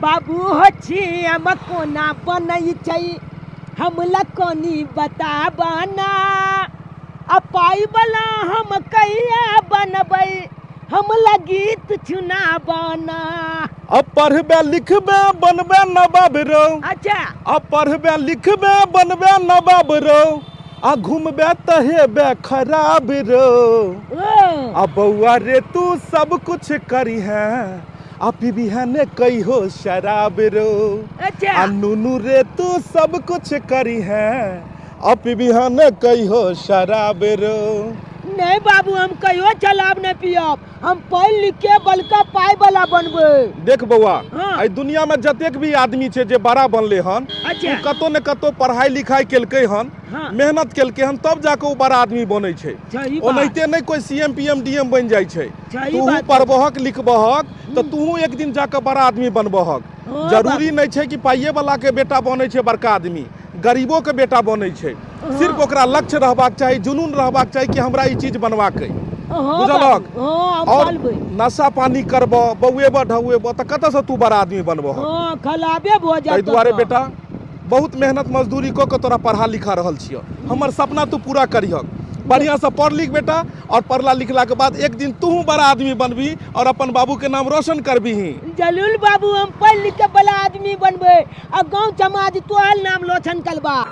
बाबू हो छी हम कोना बनै छै हमला कोनी बताबना आ पाइ वाला हम कहिया बनबै हमला गीत सुनाबना। अब पढ़बे लिखबे बनबे नवाब रौ। अच्छा। अब पढ़बे लिखबे बनबे नवाब रौ, आ घूमबे तऽ हेबे खराब रौ। ओ। आ बौआ रे तू सब कुछ करी है, आ पीबी है ने कहियो शराब रो। अच्छा। आ नुनू रे तू सब कुछ करी है, आ पीबी है ने कहियो शराब रो। नहीं बाबू, हम कहियो शराब नहीं पियब, हम पढ़ लिख के बड़का पाई वाला बनबै। देख बौआ, हाँ। एहि दुनिया में जतेक भी आदमी छै जे बड़ा बनले हन, अच्छा। ओ कतौ ने कतौ पढ़ाई लिखाई केलकै हन, हाँ। मेहनत केलकै हन, तब जाके ओ बड़ा आदमी बनै छै। सही बात। ओनाहिते नहि कोई सीएम पीएम डीएम बनि जाइ छै। सही तूहू बात। पढ़बहक लिखबहक तऽ तूहू एक दिन जाके बड़ा आदमी बनबहक। हाँ, जरूरी नहि छै कि पाइए वाला के बेटा बनै छै बड़का आदमी, गरीबो के बेटा बनै छै। हाँ। सिर्फ ओकरा लक्ष्य रहबाक चाही, जुनून रहबाक चाही कि हमरा ई चीज बनबाक अइ। हाँ, बुझलक? बाबू, हाँ, हम और पढ़बै। नशा पानी करबह, बौएबह ढौएबह तऽ कतऽसँ तू बड़ा आदमी बनबहक? हाँ, खराबे भऽ जायत। ताहि दुआरे तऽ। बेटा बहुत मेहनत मजदूरी कऽ कऽ तोरा पढ़ा लिखा रहल छियह, हमर सपना तू पूरा करिहक। बढ़िआँसँ पढ़ लिख बेटा, और पढ़ला लिखलाके बाद एक दिन तूहू बड़ा आदमी बनबही और अपन बाबूके नाम रोशन करबही। जरूर बाबू, हम पढ़ लिख के बड़ा आदमी बनबै आ गाँव समाज तोहर नाम रोशन करबा।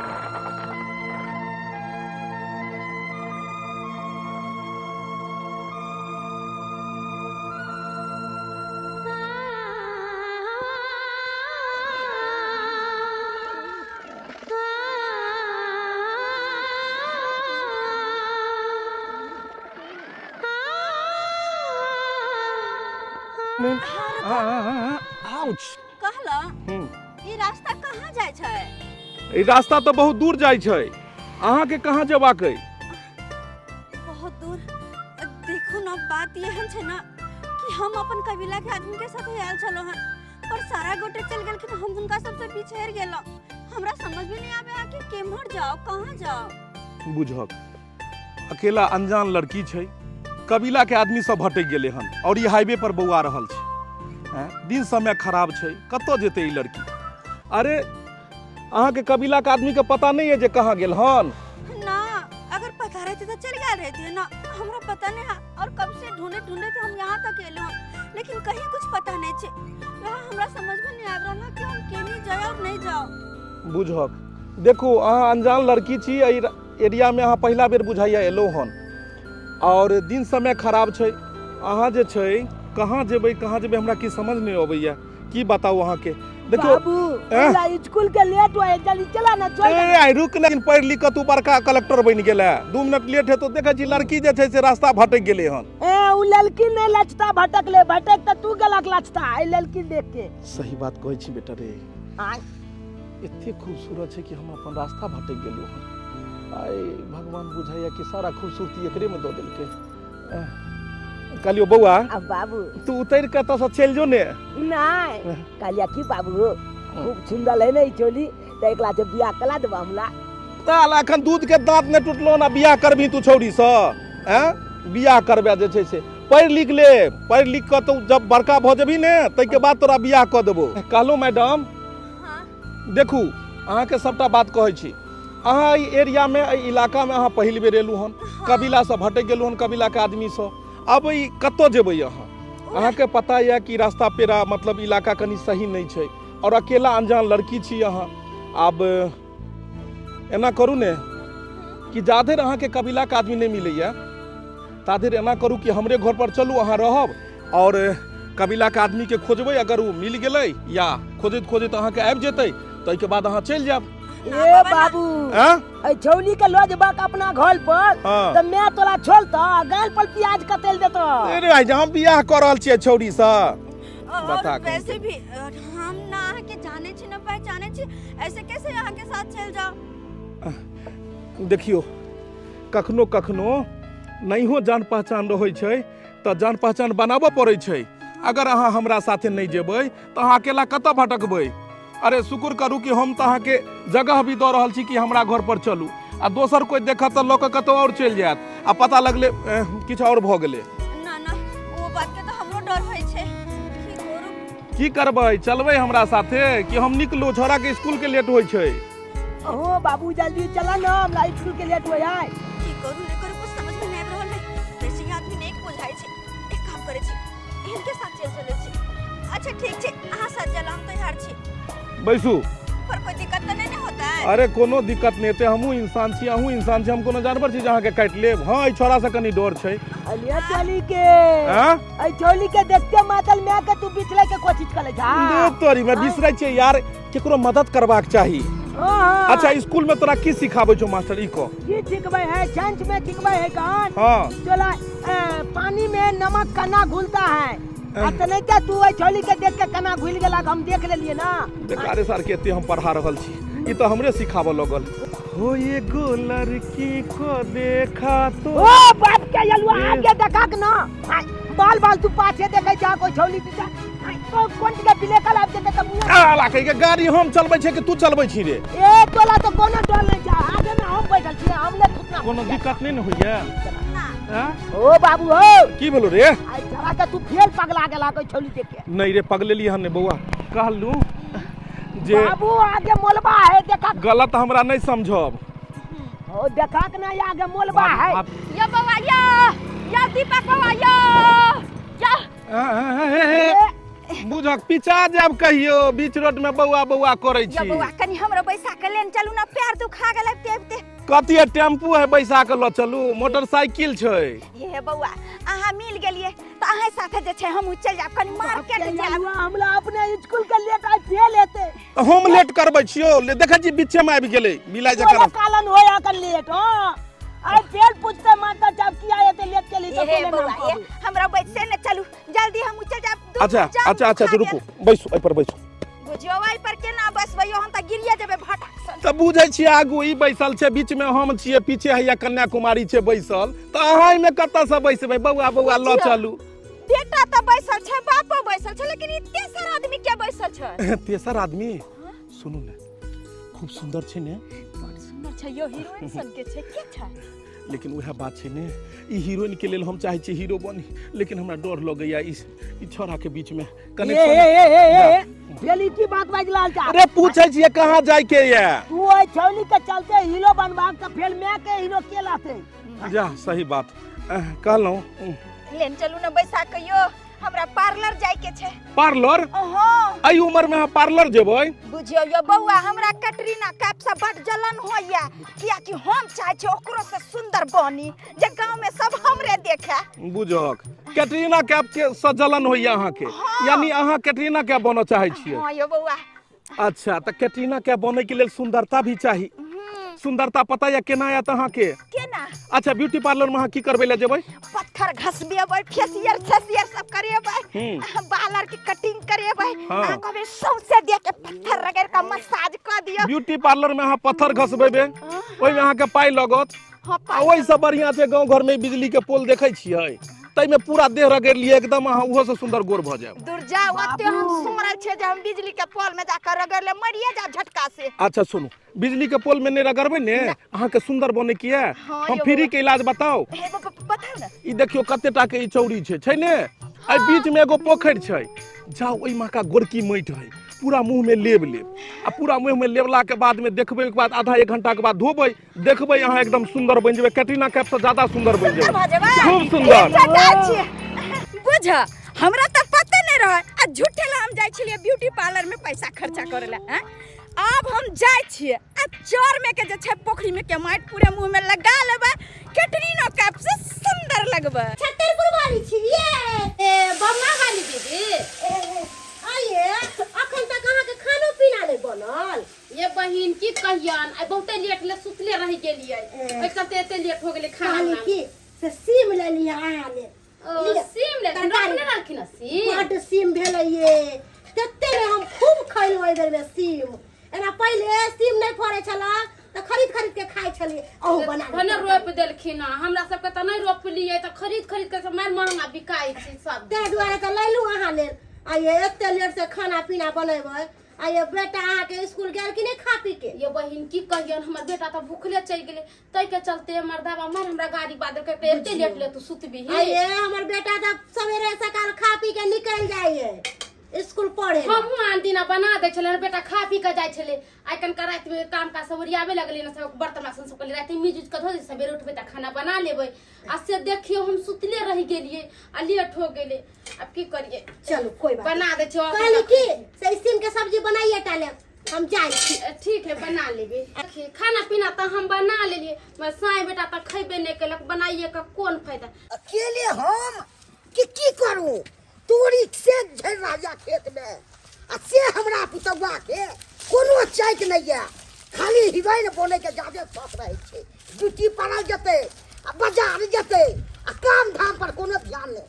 आउच। कहला, ई रास्ता कहाँ जाइ छै? ई रास्ता तऽ बहुत दूर जाइ छै, अहाँके कहाँ जेबाक अइ? बहुत दूर। देखो ना, बात एहन छै ना कि हम अपन कबीला के आदमी के साथ आयल छलहुँ हन, पर सारा गोटे चल गेलखिन, हम हुनका सबसे पिछड़ गेलहुँ। हमरा समझ में नहीं आवे कि केम्हर जाओ, कहाँ जाओ। बुझक अकेला अनजान लड़की छै, कबीला के आदमी सब भटक गेले हन और ई हाईवे पर बौआ रहल छै। हैं? दिन समय खराब छै, कतऽ जेतै ई लड़की? अरे अहाँके कबीला के आदमी के पता नहीं है जे कहाँ गेल हन? ना, अगर पता रहते तो चल गए रहती ना, हमरा पता नहीं है। और कब से ढूंढे ढूंढे तो हम यहाँ तक एलो हन, लेकिन कहीं कुछ पता नहीं छे। यहाँ हमरा समझ में नहीं आबि रहल कि हम केनी जाए और नहीं जाओ। बुझक देखू, अहाँ अनजान लड़की छी, एहि एरिया में अहाँ पहिला बेर बुझाइया एलो हन और दिन समय खराब छै। अहाँ जे छै कहाँ जेबै कहाँ जेबै हमरा की समझ नहीं अबैया, की बताउ अहाँके। देखियौ बाबू, हमरा स्कूल के लेट होय, जल्दी चला ना, चल। ए आई रुक ना, पढ़ लिख के तू बड़का कलेक्टर बनि गेलै, 2 मिनट लेट हेतौ। देखै छी लड़की जे छै से रास्ता भटक गेलै हन। ए उ लड़की नहीं लचता भटकले, भटक त तू गलक लचता ए लड़की देख के। सही बात कहै छी बेटा रे। आय। एते खूबसूरत छै कि हम अपन रास्ता भटक गेलहुँ हन। आइ भगवान बुझाइया कि सारा खूबसूरती एकरे में दऽ देलकै। कहलियो बौआ, अब बाबू तू उतर के एतऽ से चलि जो ने। नहीं कहलिया की बाबू, खूब सुंदर है ने ई चोली, तऽ एकला से बियाह करा देबा हमरा। ताल अखन दूध के दांत नहि टूटलो ना बियाह करबही तू छौड़ी से? हैं बियाह करबे जे छै से पढ़ि लिख ले, पढ़ि लिख कऽ तू जब बड़का भऽ जेबही ने ताहिके बाद तोरा बियाह कऽ देबो। कहलहुँ मैडम, हाँ। देखू अहाँके सबटा बात कहै छी, अहाँ एहि एरियामे एहि इलाकामे अहाँ पहिल बेर एलहुँ हन, कबीलासँ भटकि गेलहुँ हन, कबीलाके आदमीसँ। अब ई कतऽ जेबै अहाँ? अहाँके पता यऽ कि रास्ता पेरा मतलब इलाका कनि सही नहि छै और अकेला अनजान लड़की छी अहाँ। आब एना करू ने कि जाधरि अहाँके कबीलाके आदमी नहि मिलैए ताधरि एना करू कि हमरे घर पर चलू, अहाँ रहब और कबीलाके आदमीके खोजबै, अगर ओ मिल गेलै या खोजैत खोजैत अहाँके आबि जेतै तऽ एहिके बाद अहाँ चलि जायब। ए बाबू, आँ? ए छौली के लऽ जेबक अपना घर पर हाँ। तऽ मैं तोरा छोलता आ गाल पर प्याज कतेल देतो। अरे भाई, हम बियाह कऽ रहल छियै छौड़ी सँ। और बता कहीं वैसे भी हम ना अहाँ के जाने छी ना पहचाने छी, ऐसे कैसे अहाँ के साथ चल जाओ? देखियो कखनो कखनो नहियो जान पहचान रहै छै तऽ जान पहचान बनाबऽ पड़ै छै। अगर अहाँ हमरा साथे नहि जेबै तऽ अहाँ अकेला कतऽ भटकबै? अरे शुक्र करू कि हम तऽ अहाँके जगह भी दऽ रहल छी कि हमरा घर पर चलू, आ दोसर कोइ देखत तऽ लऽ कऽ कतौ आओर चलि जायत आ पता लगलै किछु आओर भऽ गेलै। ना ना, ओ बात के तऽ हमरो डर होइ छै कि गोरू की करबै, चलबै हमरा साथे कि हम निकलू? छोरा के स्कूल के लेट होइ छै। ओ बाबू जल्दी चला ना, हमरा स्कूल के लेट हो जाए। की करू नहि करू कुछ समझ में नहीं आबि रहल है। वैसे ही आदमी नहीं बुझाइ छै। एक काम करै छी, हिनके साथ चलि चलै छी। अच्छा ठीक छै, अहाँ साथ चल, हम तैयार छी। बैसू। पर कोई दिक्कत तऽ नहीं ने होता है? अरे कोनो दिक्कत नहि हेतै, हमहूँ इंसान छी, अहूँ इंसान छी, हम कोनो जानवर छी जे अहाँके काटि लेब? हँ, एहि छोरासँ कनि डर छै। अलिया चली के आँ? ऐ चोली के देखते मातल माय के तू बिछले के कोशिश करे जा। दूर तोरी में बिसरै छियै यार, केकरो मदद करबाक चाही। हाँ। अच्छा, स्कूल में तोरा की सिखाबै छौ मास्टर, ई कह। की सिखबै है? साइंस में सिखबै है कौन? हाँ। चला पानी में नमक कना घुलता है। आ त नहीं त तू ऐ चोली के देख के कना घुल गेला, हम देख लेलिए ना। बेकारे सर के एते हम पढ़ा रहल छी, ई तो हमरे सिखाबऽ लगल हो। एगो लड़की को देखा तो ओ बाप के यलुआ आगे देखा के ना। हाय, बाल बाल तू पाछे देखे जा कोई छौली पीछा। हाय, को कोन के बिले कल आब जेते त मुंह आला कहि के गाड़ी हम चलबै छियै कि तू चलबै छी रे? ए तोला तो कोनो डर नहीं जा, आगे में हम बैठल छी, हम ने थुकना। कोनो दिक्कत नहीं ने होइया? ना। आँ? ओ बाबू हो। की भेलो रे? आई छड़ा के तू फेल पगला गेला कोई छौली देख के। नहीं रे, पगलेली हन ने बौआ, कहलू जे बाबू आगे मोलबा है देखा। गलत हमरा नहीं समझब। ओ देखा के नहीं, आगे मोलबा है। यो बौआ यो, यो दीपक बौआ यो, यो। बुझक पीछा जाब कहियो बीच रोड में बौआ बौआ करै यो छी। बौआ, कनी हमरो बैसा के लेन चलू ना, पैर दुखा गेल आबिते आबिते। कथी है, टेम्पू है बैसा के ल चलू? मोटरसाइकिल छै। हे बौआ, अहाँ मिल गेलिए तऽ अहाँ साथे जे छै हमहूँ चलि जायब, कनी मार्केट जायब। हमरा अपने स्कूल के लेट आइ फेल हेतै। हम लेट करबै छियौ? ले देखै छी बीचे में आबि गेलै मिला जकर तोरे कालन होया कर लेट। हां, आइ फेल पूछते मास्टर साहब किया एते लेट केली तऽ हे तोरे बौआ नाम हे कहबै। हमरा बैसे ने चलू जल्दी, हमहूँ चलि जायब। दूर अच्छा जाम अच्छा अच्छा, दुखा रुकू गेल। बैसू, एहि पर बैसू। बुझियौ एहि पर केना बैसबै यौ, हम तऽ गिरिए जेबै भटक सन। तऽ बुझै छियै आगू ई बैसल छै, बीच में हम छियै, पीछे हैया कन्याकुमारी छै बैसल, तऽ अहाँ एहिमे कतऽ से बैसबै? बौआ बौआ ल बुझियौ। चलू। बेटा तऽ बैसल छै, बापो बैसल छै, लेकिन ई तेसर आदमी के बैसल छै? तेसर आदमी सुनू ने, खूब सुन्दर छै ने? बड़ सुन्दर छै यौ, हीरोइन सन के छै। के छै? लेकिन उएह बात छै ने, ई हीरोइन के लेल हम चाहै छी हीरो बनी, लेकिन हमरा डर लगैया ई ई छौड़ा के बीच में ए कनेक्शन। ए ए ए ए फेल ई की बात बाजलाल जा? अरे पूछै छियै कहाँ जाय के ये। तू ओइ छौली के चलते हीरो बनबाक तऽ फेल माय के हीरो के लाते? जा सही बात। कहलहुँ लेन चलू ने बैसा के यौ, हमरा पार्लर जाय के छै। पार्लर? ओहो। एहि उम्र में अहाँ पार्लर जेबै? बुझियौ यौ बौआ, हमरा कैटरीना कैफ से बड जलन होइया, कियाकि हम चाहै छी ओकरो से सुंदर बनी, जे गांव में सब हमरे देखे। बुझक कैटरीना कैफ के से जलन होइया अहाँके? हाँ। यानी अहाँ कैटरीना कैफ बनऽ चाहै छियै? हाँ यौ बौआ। अच्छा, तऽ कैटरीना कैफ बनै के लेल सुंदरता भी चाही। सुंदरता पता या केना आयत अहाँके? केना? अच्छा, ब्यूटी पार्लर में अहाँ की करबै लए जेबै? पत्थर घसबेबै, फेसियल फेसियल सब करेबै, बाल आर के कटिंग करेबै। अहाँ कहबै सौंसे देह के पत्थर रगड़ के मसाज कऽ दियौ। ब्यूटी पार्लर में अहाँ पत्थर घसबेबै, ओहिमे अहाँके पाइ लगत। हाँ। आ ओहिसँ बढ़िआँ छै गाँव घरमे बिजली के पोल देखै छियै, ताहिमे पूरा देह रगड़ि लिअ, एकदम अहाँ ओहो से सुन्दर गोर भऽ जायब। दूर जाउ, ओते हम सुमरल छै जे हम बिजली के पोल में जाकर रगड़ ले मरिए जा झटका से। अच्छा सुनू, बिजली के पोल में नहि रगड़बै ने, अहाँके सुन्दर बनै के यऽ, हाँ, हम यौ फ्री बौआ। के इलाज बताउ। हे बताउ ने। ई देखियौ कते टा के ई चौरी छै, छै ने? एहि बीच में एगो पोखरि छै, जाउ ओहि महका गोरकी माटि है, पूरा मुंह में लेब लेब, आ पूरा मुंह में लेबला के बाद में देखबै, ओहिके बाद आधा एक घंटा के बाद धोबै, देखबै अहाँ एकदम सुन्दर बनि जेबै, कैटरीना कैफ से ज्यादा सुन्दर बनि सुन्दर जेबै। भऽ जेबै। खूब सुन्दर। ठीक छै, जाइ छियै। बुझ, हमरा तऽ पते नहि रहै, आ झूठे ला हम जाइ छलियै ब्यूटी पार्लर में पैसा खर्चा करे ला। आँय? आब हम जाइ छियै आ चोर में के जे छै पोखरी में के माटि पूरे मुंह में लगा लेबै, कैटरीना कैफ से सुंदर लगबै। छतरपुर वाली छी ये। ए बम्मा वाली दीदी, आइए अखन तक अहाँ के खानो पीना नहीं बनल? ये बहिन की कहियन, आइ बहुते लेट ले सुतले रहि गेलियै, ओहि चलते एते लेट हो गेलै खाना कहली बनाबै। की से सीम ले लिअ अहाँ ले। ओ लिअ। सीम ले तरकारी। रखने रहलखिन हँ सीम। बड्ड सीम भेलै ये, तते ने हम खूब खैलहुँ एहि बेर में सीम। एना पहिले सीम नहि फड़ै छलै तऽ खरीद खरीद के खाइ छलियै। अहूँ बना लिअ भने तरकारी। रोपि देलखिन हँ, हमरा सबके तऽ नहि रोपलियै तऽ खरीद खरीद के मारि महंगा बिकाइ छै सब। ताहि दुआरे तऽ लेलहुँ अहाँ लेल। आ ये एते लेट से खाना पीना बनेबै? आ ये बेटा अहाँके स्कूल गेल कि नहि खा पी के? ये बहिन की कहियन, हमर बेटा तऽ भूखले चलि गेलै, ताहि के चलते मर्दाबा मार हमरा गाड़ी बादल के एते लेट ले तू सुतबी। आ ये हमर बेटा तऽ सवेरे सकाल खा पी के निकलि जाइए। स्कूल पढ़े ला। हमहूँ आन दिना बना दै छलियै, बेटा खा पी कऽ जाइ छलै। आइ कनका रातिमे काम काज सब ओरियाबे लगलै ने, सब बर्तन बासन सब कहलियै रातिमे मीज उज कऽ धो दै, सबेरे उठबै तऽ खाना बना लेबै। आ से देखियौ, हम सुतले रहि गेलियै आ लेट हो गेलै। आब की करियै? चलू, कोई बात बना दै छियै। कहली की से सीम के सब्जी बनाइए टा लेब, हम जाइ छी। ठीक है, बना लेबै। देखिए, खाना पीना तऽ हम बना लेलियै, मगर साँय बेटा तऽ खैबे नहि केलक, बनाइए कऽ कोन फायदा? अकेले हम कि की करू? तोरी से झड़ि रहल यऽ खेतमे आ से हमरा पुतौआ के कोनो चैक नहि यऽ। खाली हीरोइन बनैके जादे शौक रहै छै। ड्यूटी पार्लर जेतै आ बाजार जेतै आ काम धाम पर कोनो ध्यान नहि।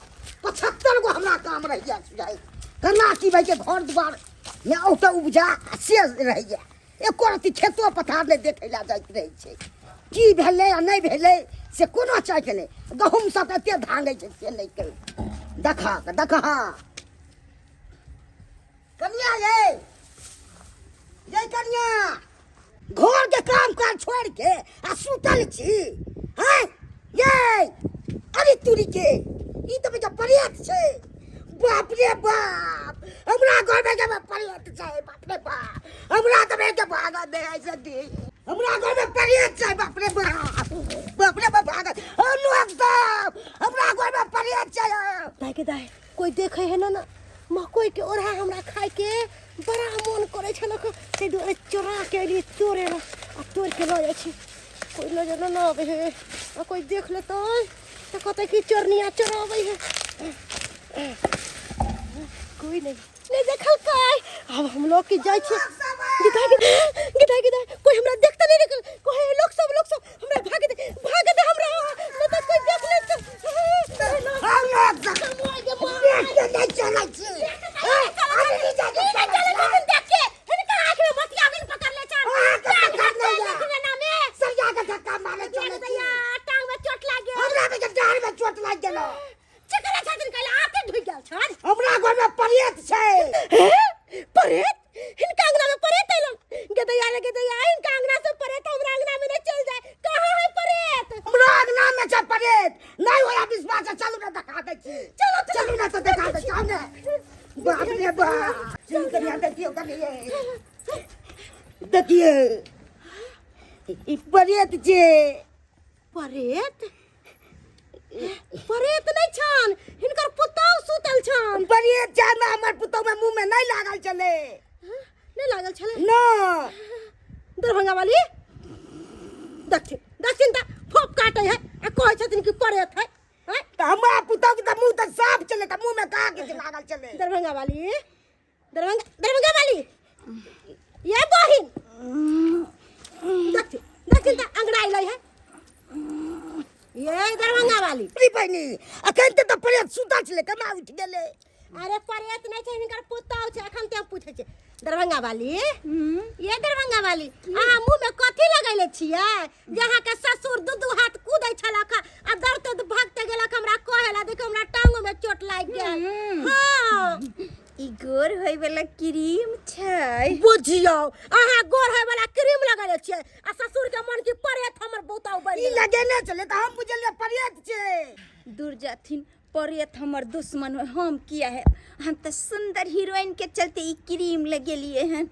75 गो हमरा काम रहैया सुझाइ, केना की भए घर दुआर मे औतै उपजा आ से रहैया। एको रत्ती खेतो पथार नहि देखै लए जाइत रहै छै। की भेलै आ नहि भेलै से कोनो चैक नहि। गहूँम सब एते धांगै छै से नहि कहि। देखक देखह कनिया, ये ये कनिया, घर के काम काज छोड़ के आ सुतल छी हैं ये? अरे तुरी के, ई तऽ बेटा प्रेत छै। बाप रे बाप, हमरा घर में के प्रेत छै। बाप रे बाप, हमरा तऽ बेटा भागल दे ऐसे दी। हमरा घर में प्रेत छै। बाप रे बाप, बाप रे बाप, भागल ओ लोग सब, हमरा घर में प्रेत छै। दाय के दाय, कोई देखे है ना? ना मकई के ओढ़ा हमरा खाय के बड़ा मोन करे छलक, ताहि दुआरे चोरा के अलियै तोड़े ला आ तोड़ के लऽ जाइ छी। कोई नजर न आबै है आ कोई देख लेतै तऽ कहतै कि चोरनिया चोराबै है। कोई नहीं नहीं देखलकै। अब हम लोग के जाइ छी। गिदा गिदा गिदा गिदा, कोई हमरा देखते नहीं निकल। कोई लोग सब, लोग सब हमरा भाग दे, भाग दे हमरा, नहीं तो कोई देख लेते। हम लोग सब देख के नहीं चलै छी। अहाँके पकड़ने यऽ। सरिया के धक्का मारे चलै छी। हमरा के डाँड़ में चोट लागि गेल। हमरा घर में प्रेत छै। प्रेत? हिनका अंगना में प्रेत अइलन? गेदैया रे गेदैया, हिनका अंगना से प्रेत हमरा अंगना में नहीं चल जाए। कहाँ है प्रेत? हमरा अंगना में छै प्रेत। नहीं होया विश्वास, चलू ने देखा दै छी। चलो। चलू ने तऽ देखा दै छी। आउ ने। बाप रे बाप, चलू कनिया, देखियौ कनिये, देखियौ, ई प्रेत छै। प्रेत? प्रेत नहीं छन, हिनकर पुतहु सुतल छन। प्रेत छै ने, हमर पुतहु में मुंह में नहीं लागल छलै। नहीं लागल छलै? ना। दरभंगा वाली, देखथिन देखथिन तऽ फोप काटे है आ कहै छथिन कि प्रेत है, हैं? तऽ हमरा पुतहु के तऽ मुंह तऽ साफ छलै, तऽ मुंह में कहाँ किछु लागल छलै? दरभंगा वाली, दरभंगा, दरभंगा वाली, ये बहिन, देखथिन देखथिन तऽ अंगड़ा अइलै है। ये दरभंगा वाली। रे बहिनी, अखन तऽ प्रेत सुतल छलै, केना उठि गेलै? अरे, प्रेत नहीं छै, हिनकर पुतहु छै। अखन ते पूछै छै। दरभंगा वाली, ये दरभंगा वाली, अहाँ मुंह में कथी लगैले छियै जे अहाँके ससुर दू दू हाथ कूदै छलक आ दौड़ते भागते गेलक? हमरा कहेला, देखो हमरा टांगो में चोट लागि गेल। हाँ। ई गोर होय वाला क्रीम छै। बुझियौ, अहाँ गोर होय वाला क्रीम लगैले छियै आ ससुर के मन की प्रेत हमर बहुता बढ़ि ई गेल। लगेने छलै तऽ हम बुझलियै प्रेत छै। दूर जाथिन, प्रेत हमर दुश्मन हो, हम किया है? हम तऽ सुंदर हीरोइन के चलते ई क्रीम लगेलिए हन।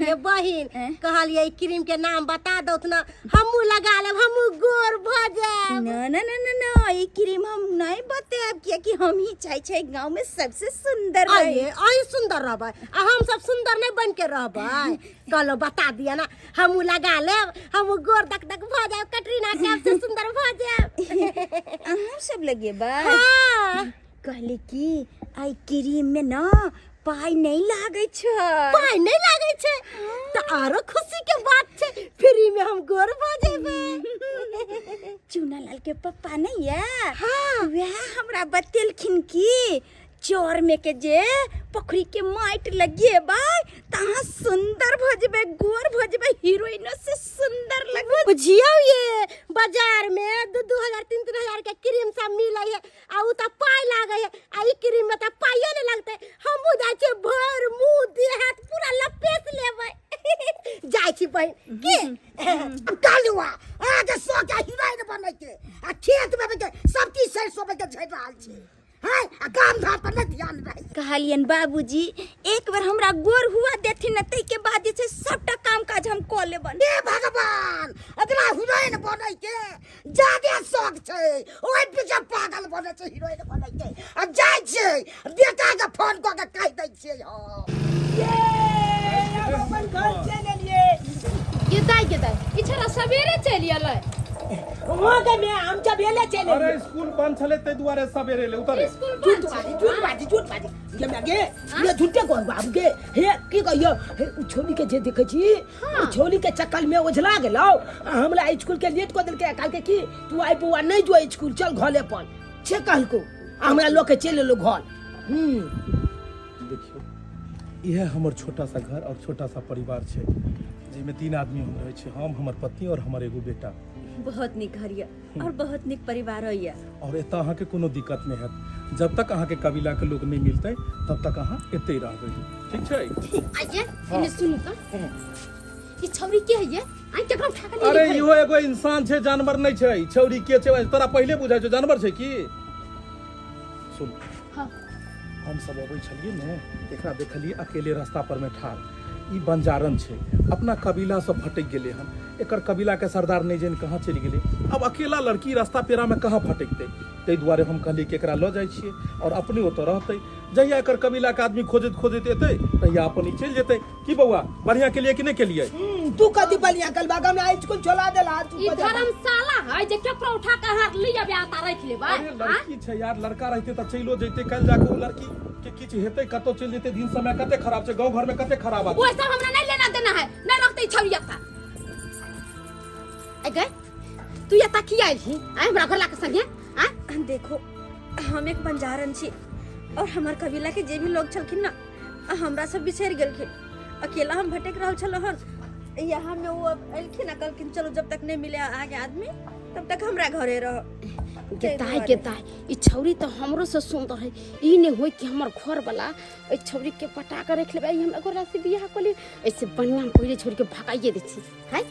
ये बहिन, हैं? कहलियै ई क्रीम के नाम बता दौ ना, हमहूँ लगा लेब, हमहूँ गोर भऽ जायब। ना ना ना ना ना, ई क्रीम हम नहीं बतायब, कियाकि हम ही चाहे छै गांव में सबसे सुंदर रही। आइए, अहीं सुंदर रहबै आ हम सब सुंदर नहीं बन के रहबै? कहलो बता दिया ना, हमहूँ लगा लेब, हमहूँ गोर दक दक भऽ जायब, कटरीना कैफ से सुंदर भऽ जायब। अहाँ सब लगेबै? हाँ। कहली कि आई क्रीम में ना पाई नहीं लागे छै। पाइ नहीं लागै छै तऽ आरो खुशी के बात छै, फ्री में हम गोर भऽ जेबै। चूना लाल के पप्पा नहीं है? हाँ। वह हमरा बतेलखिन कि चोर में के जे पोखरी के माटि लगेबै तऽ अहाँ सुंदर भऽ जेबै, गोर भऽ जेबै, हीरोइनो से सुंदर लगबै। बुझियौ, ये बाजार में दू दू हजार, तीन तीन हजार के क्रीम सब मिलै है आ उ तऽ पाइ लागै है, आ ई क्रीम में तऽ पाइयो नहीं लगतै। हमहूँ जाइ छियै, भरि मुँह देह हाथ पूरा लपेट लेबै। जाइ छी बहिन की। कालुआ, अहाँके शौक है हीरोइन बनैके आ खेत में के सब चीज सरिसो के झड़ि रहल छै हैं, आ काम धाम पर नहि ध्यान रहैया। कहलियनि बाबूजी एक बेर हमरा गोर हुआ देथिन ने ताहिके बाद जे छै सबटा काम काज हम कऽ लेबनि। हे भगवान, एकरा हीरोइन बनै के जादे शौक छै, ओहि पीछे पागल बनै छै हीरोइन बनै के। आ जाइ छियै बेटा के फोन कऽ के कहि दै छियै हम। अपन घर चलि एलियै। गे दाइ, गे दाइ, ई छोरा सवेरे चलि एलै। वहाँ के में हम जब एले चलि अरे एलियै। स्कूल बंद छलै ताहि दुआरे सवेरे एलै। उतरे। स्कूल झूठ बंद बाजी, छै। झूठ बाजी, झूठ बाजी। ये मैं गे, ये झूठे कौन बाबू गे? हे की कहियो, हे उ छोली के जे देखै छी, उ छोली के चक्कर में ओझला गेलौ। आ हमरा स्कूल के लेट कऽ देलकै। कहलकै कि तू आइ बौआ नहीं जो स्कूल, चल घरे अपन। से कहलको, आ हमरा लऽ के चलि एलौ घर। देखियौ, इएह हमर छोटा सा घर और छोटा सा परिवार छै, जाहिमे 3 आदमी हम रहै छी, हम, हमर पत्नी और हमर एगो बेटा। बहुत नीक घर यऽ और बहुत नीक परिवार यऽ। और एतऽ अहाँके कोनो दिक्कत नहि हैत। जब तक अहाँके कबीला के लोग नहि मिलतै तब तक अहाँ एतै रहबै, ठीक छै? आइए एने सुनू तऽ, ई छौरी के है ये? आइ केकरा उठा के अरे इहो एगो इंसान छै, जानवर नहि छै। ई छौरी के छै तोरा पहिले बुझाइ छौ? जानवर छै की? सुन। हाँ। हम सब अबै छलियै ने, एकरा देखलियै अकेले रास्ता पर में ठाढ़। ई बंजारन छै, अपना कबीला से भटकि गेलै हन। एकर कबीला के सरदार नहि जानि कहाँ चलि गेलै। अब अकेला लड़की रास्ता पेरा में कहाँ भटकतै? ताहि दुआरे हम कहलियै कि एकरा लऽ जाइ छियै और अपने ओतऽ रहतै। जहिया एकर कबीला के आदमी खोजैत खोजैत एतै तहिया अपन ई चलि जेतै। की बौआ, बढ़िया केलियै कि नहि केलियै? तू कथी बढ़िया कलबा, हमरा स्कूल छोड़ा देला तू। ई धर्मशाला है जे केकरो उठा के अहाँ ले आबे आता राखि लेबै? अरे लड़की छै यार, लड़का रहते तऽ चलियो जैते। काल्हि जाके ओ लड़की के किछु हेतै, कतौ चलि जेतै। दिन समय कते खराब छै, गाँव घर में कते खराब आदमी। ओ सब हमरा नहीं लेना देना है, नहीं रखते छौरी एतऽ। ए गई, तू एतऽ की आयल छी आय हमरा घर लाके संगे आय? देखो, हम एक बंजारन छी और हमार कबीला के जे भी लोग छलखिन ना हमरा सब बिछड़ गेलखिन। अकेला हम भटक रहल छलहुँ हन। यहाँ में वो अब एलखिन आ कहलखिन चलो, जब तक नहीं मिले आगे आदमी तब तक हमरा घरे रहो। के दाइ, के दाइ, ई छौरी तऽ हमरो से सुंदर है। ई नहीं होय कि हमर घर वाला ओहि छौरी के पटा के रख लेबै, हमरा घर से बियाह कऽ ली। ऐसे बढ़िया हम पहिले छौरी के भगाइए दै छी। है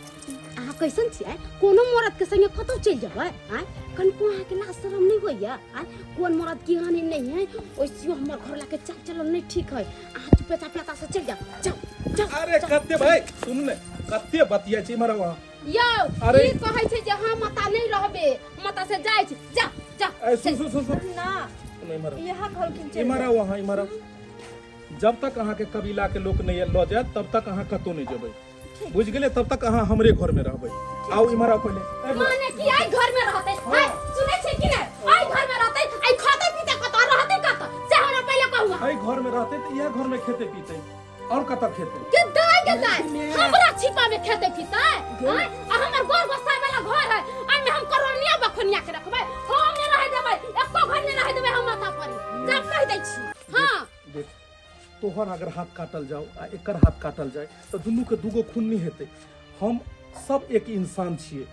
अहाँ कैसन छियै? कोनो मरद के संगे कतौ चलि जेबै? आँय, कनिको अहाँके लाज शरम नहि होइया? आँय, कोन मरद केहन है नहि है, ओइसियो हमर घर लाके चाल चलन नहि ठीक है। अहाँ चुपे चाप एतऽ से चलि जाउ, जाउ जाउ। अरे कते भाई, सुन ने, कते बतिया छी इम्हर वहाँ। यौ। अरे। ई कहै छै जे हम माता नहि रहबे, माता से जाइ छी। जा जा। ए सुन सुन सुन सुन। ना। सुन, इम्हर आओ। यहाँ कहलखिन चलि इम्हर जाउ। आओ अहाँ, इम्हर आओ। जब तक अहाँके कबीला के लोक नहि लऽ जायत तब तक अहाँ कतौ नहि जेबै, बुझि गेलियै? तब तक अहाँ हमरे घर में रहबै। आउ इम्हर आउ पहिले। ए बौआ। माने कि आई घर में रहते है? सुनै छै कि नै? आई घर में रहते, आई खाते पीते कतऽ, रहते कतऽ, से हमरा पहिले कहू। एहि घर में रहते तऽ इएह घर में खेते पीते, और कतऽ खेते? के दाय, के दाय, हमरा छिपा में खेते पीते? आँय? आ हमर गोर गोसाई वाला घर है, एहिमे हम करोड़निया बखनिया के रखबै? हम नहि रहै देबै, एको घर नहि रहै देबै हम माता परी, जब कहि दै छी। हाँ। देख, तोहर अगर हाथ काटल जाओ आ एकर हाथ काटल जाय तऽ दुनू के दूगो खून नहि हेतै। हम सब एक इंसान छियै।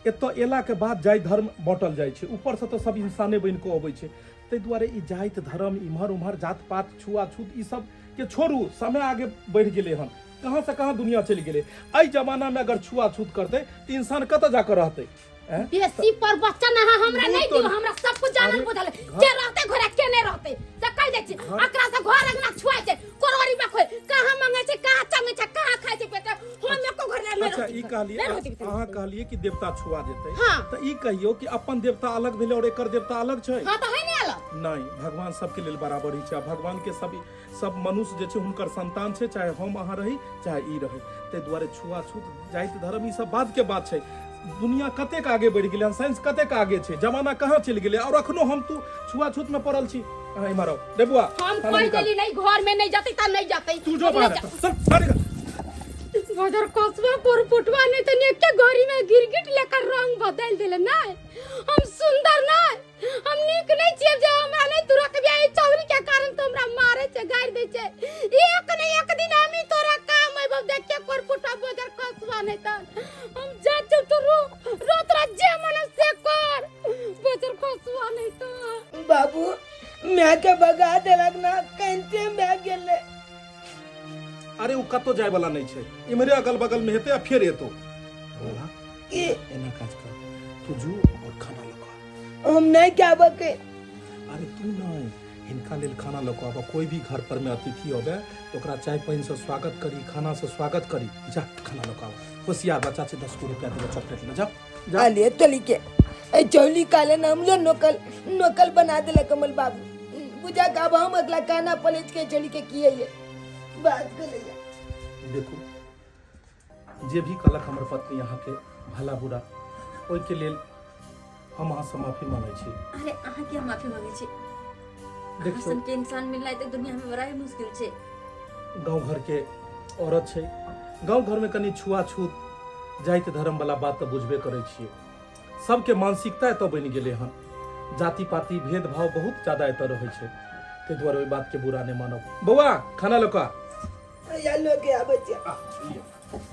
एतऽ एलाके बाद जाति धर्म बाँटल जाइ छै, ऊपरसँ तऽ सब इंसाने बनि कऽ अबै छै। ताहि दुआरे ई जाति धर्म इम्हर उम्हर जात पात छुआछूत ई सब के छोड़ू। समय आगे बढ़ि गेलै हन, कहाँ से कहाँ दुनिया चलि गेलै। एहि जमानामे अगर छुआछूत करतै तऽ इंसान कतऽ जाकऽ रहतै? हैं? बेसी पर बच्चन अहाँ हमरा नहीं दियो, हमरा सब कुछ जानल अरे, बुझल है। के रहते घरे के नहीं रहते से कह दै छी। अकरा से घर अंगना छुआइ छै, कोरोरी में खोइ कहाँ मांगे छै, कहाँ चंगे छै, कहाँ खाइ छै पेट। हम एको घर नहीं अच्छा रहती। ई कहलिए, नहीं रहती। अहाँ कहलिए कि देवता छुआ जेतै। हाँ। तऽ ई कहियौ कि अपन देवता अलग भेलै और एकर देवता अलग छै? हाँ, तऽ है नहीं अलग। नहीं, भगवान सबके लेल बराबर ही छै। आ भगवान के सब सब मनुष्य जे छै हुनकर संतान छै, चाहे हम अहाँ रही चाहे ई रहे। ताहि दुआरे छुआछूत जाति धर्म ई सब बाद के बात छै। दुनिया कतेक आगे बढ़ि गेलै हन, साइंस कतेक आगे छै, जमाना कहाँ चलि गेलै, और अखनो हम तू छुआछूत में पड़ल छी। अहाँ इम्हर आउ रे बुआ। हम खाना कहि निकाल। देली नहीं घर में नहीं जतै त नहीं जतै। तू जो बाहर चल, बाहर निकल। मगर कसबा पर पुटवा नहीं तो एके घड़ी में गिरगिट लेकर रंग बदल देले। नहीं हम सुंदर नहीं, हम नीक नहीं छियै जे हमरा नहीं तू रखबे। ई चौरी के कारण तो हमरा मारे छै, गारि दै छै। एक ने एक दिन हम ही तोरा काम अइबो देख के कोर पुटवा बजर कसबा। नहीं त हम जा चल तो रो रो, तोरा जे मन से कर बजर कसबा नहीं त। बाबू, मैं के भगा देलक ना, कहते मैं गेले। अरे ओ कतौ जाय वाला नहीं छै, इम्हरे अगल बगल में हेतै आ फेर एतौ। बौआ। की? एना काज कर, तू जो और खाना लगा। हम नहीं क्या बके। अरे तू नहीं, हिनका लेल खाना लऽ कऽ आबह। कोई भी घर पर में अतिथि अबे तऽ ओकरा चाय पानिसँ स्वागत करी, खानासँ स्वागत करी। जा खाना लऽ कऽ आबह। होशियार बच्चा छै, 10 गो रुपया देबह चॉकलेट ले जा। जा अले तोली के ए चौली काले नाम लो नोकल नोकल बना देलक कमल बाबू। बुझा का अब हम अगला काना पलेज के चौली के किए ये बात कर ले। देखू जे भी कहलक हमर पत्नी अहाँके भला बुरा, ओहिके लेल हम अहाँसँ माफी मांगै छी। अरे अहाँ किया माफी मांगे छी? अहाँ देखियौ सन के इंसान मिलनाइ तऽ दुनिया में बड़ा ही मुश्किल छै। गाँव घरके औरत छै, गाँव घरमे कनि छुआछूत जाति धर्म वाला बात तऽ बुझबे करै छियै। सबके मानसिकता एतऽ बनि गेलै हन, जाति पाति भेदभाव बहुत ज्यादा एतऽ रहै छै, ताहि दुआरे ओहि बातके बुरा नहि मानब। बौआ खाना लऽ कऽ आ। या लोग आबै छै। आ, लिअ,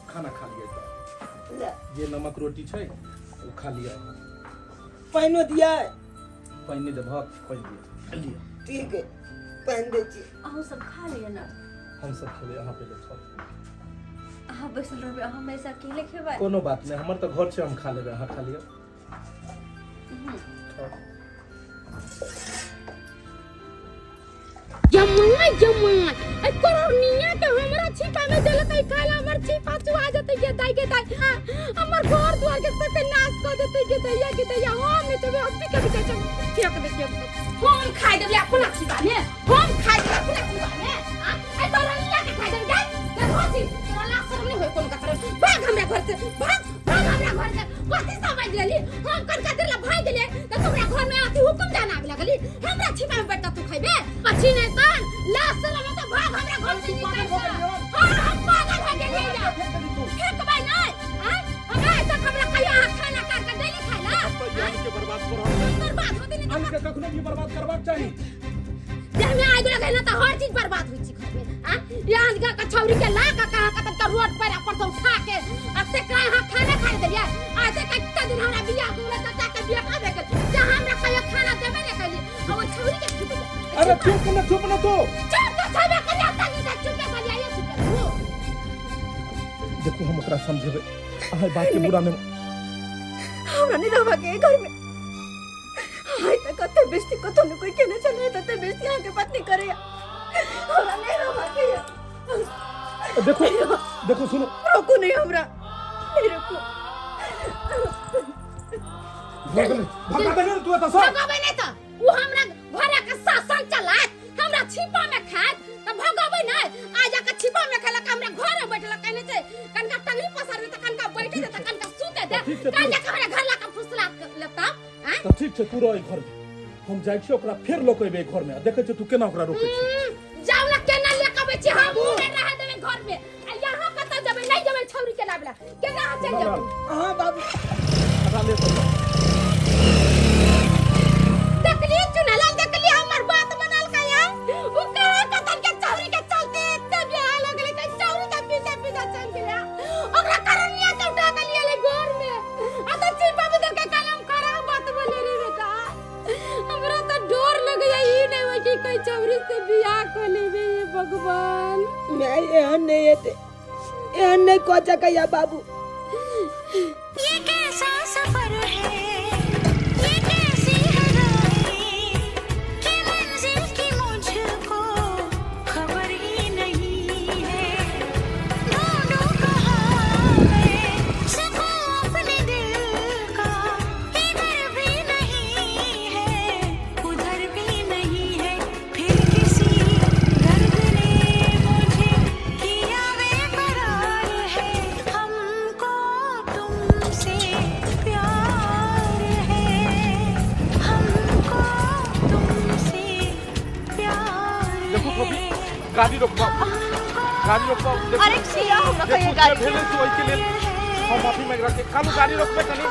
खाना खा लिअ एतऽ। ले। जे नमक रोटी छै ओ खा लिअ। पानिओ दिया? पानि नहि देबहक? पानि दिअ, लिअ। ठीक है, पानि दै छी। अहूँ सब खा लिअ ने। हम सब खेबै, अहाँ पहिले खाउ। अहाँ बैसल रहबै, अहाँ हमेशा अकेले खेबै। कोनो बात नहि, हमर तऽ घर छै, हम खा लेबै, अहाँ खा लिअ। खाउ। जमाई जमाई ए करोड़निया के हमरा छिपा में देलकै खाला, हमर छिपा चुआ जेतै गे दाई गे दाई। हाँ, हमर घर द्वार के सबके नाश क देतै गे दैया गे दैया। हम नहि देबै, हम के बेचा चल फेंक दे के हम खाइ देबै अपना छिपा में, हम खाइ देबै अपना छिपा में। हाँ, ए करोड़निया के खाइ देबै दाई। देखो छी तोरा लाज शरम नहि होय कोनो कतरे? भाग हमरा घर से, भाग भाग हमरा घर से। कथी समझ लेली? हम कनका देर ला भाग गेलियै तऽ तोरा घर में अथी हुकुम जाना आबे लगली। हमरा छिपा में बैठ तू खइबे पछी नहीं तन लाज शरम त भाग हमरा घर से निकल। हां, हम पागल हो गेलियै या फेंकबै नहीं। हां, हमरा तक हमरा कहियो अहाँ खाना काट के डेली खाइला अन्न के बर्बाद कर रहल छै। बर्बाद होते नहीं। अन्न के कखनो भी बर्बाद करबाक चाही। देह में आगि लगे ना त हर चीज बर्बाद होइ छै घर में। आ यहाँ का कछौरी के ला का कहाँ का तनका रोड पर ऊपर से उठा के आ ते का यहाँ खाना खाए देलियै आ ते कते दिन हमरा बियाह के चाचा के बियाह कर देके जहाँ हमरा कहियो खाना देबे ने कैली आ ओ छौरी के खिबै। अरे चुप न, चुप न तू। चुप तो छबे करिया तनी से चुपे करिया ये चुपे रहू। देखू हम ओकरा समझेबै, अहाँ बात के बुरा नहि। हमरा नहीं रहबा के घर में। हाय त कते बेइज्जती कतो न कोई केने छले, तते बेइज्जती अहाँ के पत्नी करे। हमरा नहीं रहबा के। देखो देखो सुनो। रोकू नहीं, हमरा नहीं रोकू। भऽ गेलै, भगा देने तू एतऽ सँ। भगाबै नहि तऽ ओ हमरा घरे के शासन चलात, हमरा छिपा में खात तऽ भगाबै नहि। आ जाके छिपा में खेलक, हमरा घरे बैठलक, कहने छै कनका टंगरी पसार दे तऽ कनका बैठे दे तऽ कनका सुते दे। ठीक छै, काल जाके हमरा घर लाके फुसला लेता। आँय? तऽ ठीक छै, तू रह एहि घर में, हम जाइ छियै ओकरा फेर लऽ कऽ एबै एहि घर में आ देखै छियै तू केना ओकरा रोकै छी। जाउ ना, केना ले के अबै छी? हम नहि रहै देबै घर में। आ यहाँ कतऽ जेबै? नहि जेबै छौरी के लाबला। केना अहाँ चलि जेबै? हाँ बाबू। हटा ले सब। देखली चुनलाल, देखली हमर बात बनल कया। उ कहाँ कतन के चौरी के चलते एते बिहाल हो गेलै के चौरी के पीछे पीछे चल गेलै। ओकरा करनिया के उठा के लिए ले घर में आ त छिपा में के कलम खराब बात बोले रे बेटा। हमरा त डर लगैया ई नहीं होय कि कोई चौरी से बियाह कर लेबे। हे भगवान, मैं एहन नहीं हेतै, एहन नहीं कह सकैया बाबू। ये कैसा सफर है, ये कैसी है राहें कि मंजिल की मुझको खबर ही नहीं है। ढूंढूं कहाँ मैं सुकून अपने दिल का, इधर भी नहीं है उधर भी नहीं है। फिर किसी दर्द ने मुझे किया बेकरार है, हमको तुमसे प्यार है, हमको तुमसे प्यार देखू गोपी, है। गाड़ी रोकबाउ, गाड़ी रोकबाउ। देखू, अरे किया हमरा देखू कहिए जे गाड़ी भेलै से ओहिके लेल हम माफी मांगि रहल छी। कालू गाड़ी रोकबै कनी।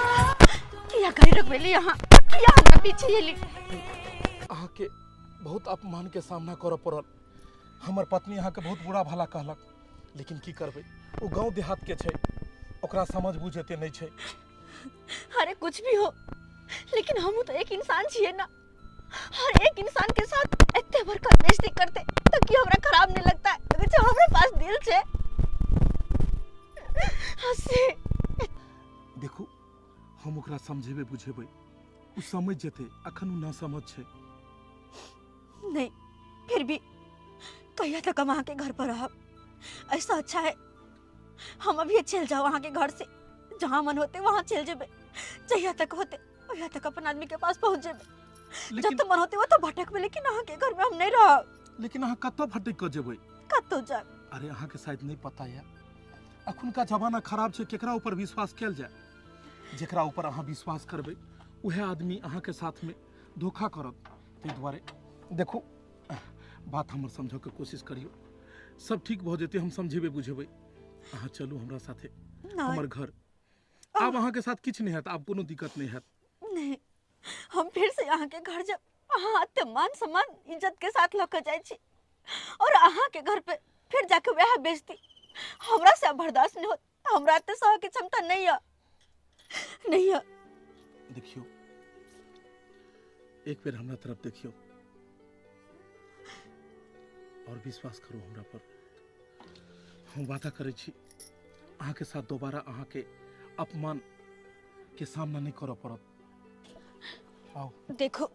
किया गाड़ी रोकबेली अहाँ? किया हमरा पीछे एली? अहाँके बहुत अपमान के सामना करऽ पड़ल। हमर पत्नी अहाँके बहुत बुरा भला कहलक, लेकिन की करबै, ओ गाँव देहात के छै, ओकरा समझ बुझ एते नहि छै। अरे कुछ भी हो, लेकिन हमहूँ तो एक इंसान छियै ना। हर एक इंसान के साथ एते बड़का बेइज्जती करते तो की हमरा खराब नहीं लगता है? अगर जो हमरा पास दिल छे हंसी। देखू हम ओकरा समझेबै बुझेबै, ओ समझ जेतै, अखन ओ ना समझ छै। नहीं, फिर भी कहिया तक हम अहाँ के घर पर रहब। ऐसा अच्छा है हम अभी चल जाओ अहाँ के घर से, जहाँ मन होते वहाँ चल जेबे, जहिया तक होते वहिया तक अपन आदमी के पास पहुँच जेबे। लेकिन जब तो मन होते वो तो भटकबे, लेकिन अहाँ के घर में हम नहीं रहब। लेकिन अहाँ कतऽ भटकि कऽ जेबै? कतौ जायब। अरे अहाँके शायद नहीं पता यऽ, अखुनका जमाना खराब छै, केकरा ऊपर विश्वास कयल जाय? जेकरा ऊपर अहाँ विश्वास करबै उएह आदमी अहाँके साथमे धोखा करत। ताहि दुआरे देखू, बात हमर समझऽके कोशिश करियौ, सब ठीक भऽ जेतै, हम समझेबै बुझेबै। अहाँ चलू हमरा साथे हमर घर। आब अहाँके साथ किछु नहि हैत, आब कोनो दिक्कत नहि हैत। नहीं, हम फिर से अहाँ के घर जब अहाँ एते मान सम्मान इज्जत के साथ लऽ के जाइ छी और अहाँ के घर पे फिर जाके वएह बेइज्जती हमरा से बर्दाश्त नहीं होत। हमरा एते सह के क्षमता नहीं है, नहीं है। देखियो, एक बेर हमरा तरफ देखियो और विश्वास करू हमरा पर। हम वादा करै छी अहाँके साथ दोबारा अहाँके अपमान के सामना नहीं करऽ पड़त। आओ। देखो,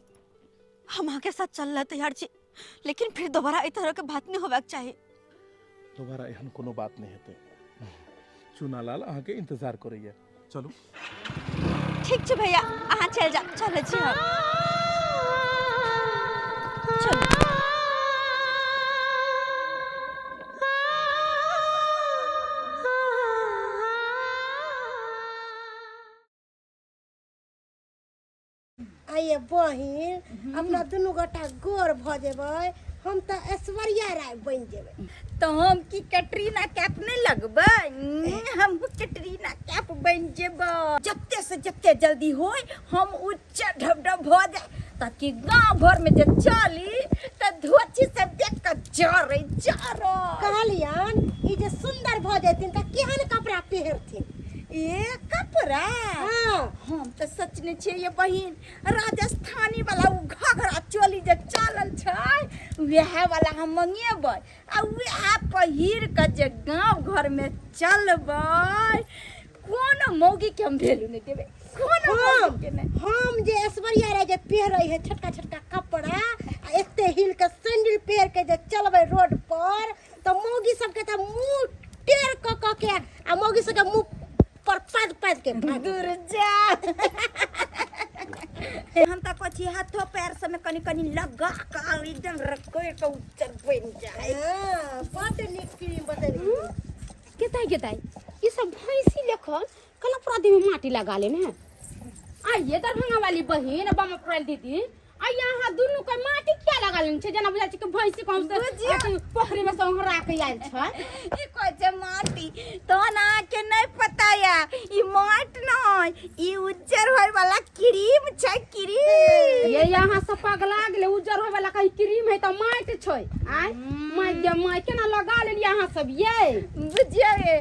हम अहाँ के साथ चल रहे तैयार छी, लेकिन फिर दोबारा एहि तरह के बात नहीं होबाक चाही। दोबारा एहन कोनो बात नहीं हेतै। चुनालाल अहाँके इंतजार करैया, चलू। ठीक छै भैया, अहाँ चलि जाउ, चलै छी हम। चलू। आइए बहिन, अपना दुनू गोटा गोर भऽ जेबै, हम तऽ ऐश्वर्या राय बनि जेबै। तऽ हम की कैटरीना कैफ नहि लगबै? हम कैटरीना कैफ बनि जेबै। जते से जते जल्दी होय हम उच्च ढब ढब भऽ जाय, ताकि गाँव घर में जे चली तऽ धोची सब देख कऽ जरै जरै। कहलियन ई जे सुंदर भऽ जेथिन तऽ केहन कपड़ा पहिरथिन? ए कपड़ा? हाँ। हम तऽ सोचने छियै ये बहिन, राजस्थानी वाला उ घघरा चोली जे चलल छै वएह वाला हम मंगेबै आ वएह पहिर कऽ जे गाँव घर में चलबै, कोनो मौगी के हम वैल्यू नहि देबै, कोनो मौगी के नहि। हम जे ऐश्वर्या राय जे पहिरै है छोटका छोटका कपड़ा आ एते हिल के सैंडल पहिर के जे चलबै रोड पर, तऽ मौगी सबके तऽ मुँह टेढ़ कऽ कऽ के आ मौगी सबके मुँह पर पाद पाद के भाग। दूर जा, हम तऽ कहै छी हाथो पैर सबमे कनि कनि लगा कऽ एकदम रखोइ कऽ उज्जर बनि जाय। हाँ, बड्ड नीक क्रीम बतेलखिन। गेदाइ गेदाइ, ई सब भैंसी लेखन कला पूरा देह में माटी लगा लेने है। आइए दरभंगा वाली बहिन बम अप्रैल दीदी, आइए अहाँ दुनू के माटी किया लगा लेने छै? जेना बुझाइ छै कि भैंसी कम से अथी पोखरि में से ओंघरा के आयल छै। ई कहै छै माटी, तहन अहाँके नहि पता या ई माटि नहि, ई उज्जर होय वाला क्रीम छै, क्रीम। ये अहाँ सब पगला गेलै, उज्जर होय वाला कहीं क्रीम है तऽ माटि छै। आय माटि जे माटि केना लगा लेलियै अहाँ सब ये? बुझियौ ये,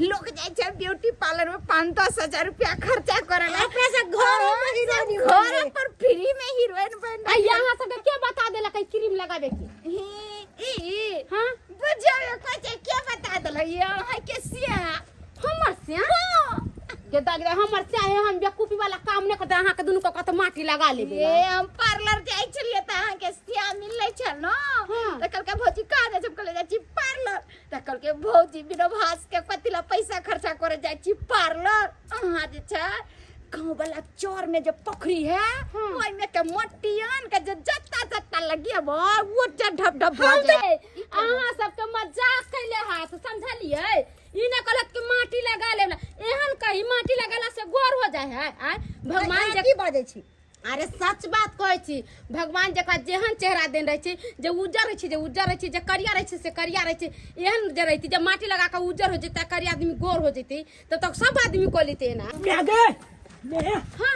लोग जाइ छै ब्यूटी पार्लर में 5-10 हजार रुपया खर्चा करे ला, अपना सब घर में हीरोइन घर पर फ्री में हीरोइन बन। आ यहाँ सबके के बता देलक है क्रीम लगाबे के? ई हाँ बुझियौ ये, कहै छै के बता देलक ये अहाँ के सिया? हमर सिया के दाग हमर सिया है, हम बेवकूफी वाला काम नहि करते। अहाँ के दुनू के कत माटी लगा लेबे। ये हम पार्लर जाइ छलियै तऽ अहाँ के सिया मिललै छल न, तऽ कहलकै भौजी कहाँ जाइ छी? हम कहलियै जाइ छी पार्लर। तऽ कहलकै भौजी बिना भास के कथी ला पैसा खर्चा करे जाइ छी पार्लर, अहाँ जे छै गाँव वाला चौर में जे पोखरी है ओहि में के मट्टी आन के जे जत्ता जत्ता लगेबो वो जे ढब ढब भऽ जाय। अहाँ सबके मजाक कैले हाथ, समझलियै? ई ने कहलत कि माटी लगा लेब, एहन कही माटी लगेला से गोर हो जाय है? आय भगवान जे की बाजै छी? अरे सच बात कहै छी, भगवान जकरा जेहन चेहरा देने रहै छै, जे उज्जर रहै छै जे उज्जर रहै छै, जे करिया रहै छै से करिया रहै छै। एहन जे रहितै जे माटी लगा कऽ उज्जर हो जेतै, करिया आदमी गोर हो जेतै, तब तक सब आदमी कऽ लेतै एना। मैं गे मैं हाँ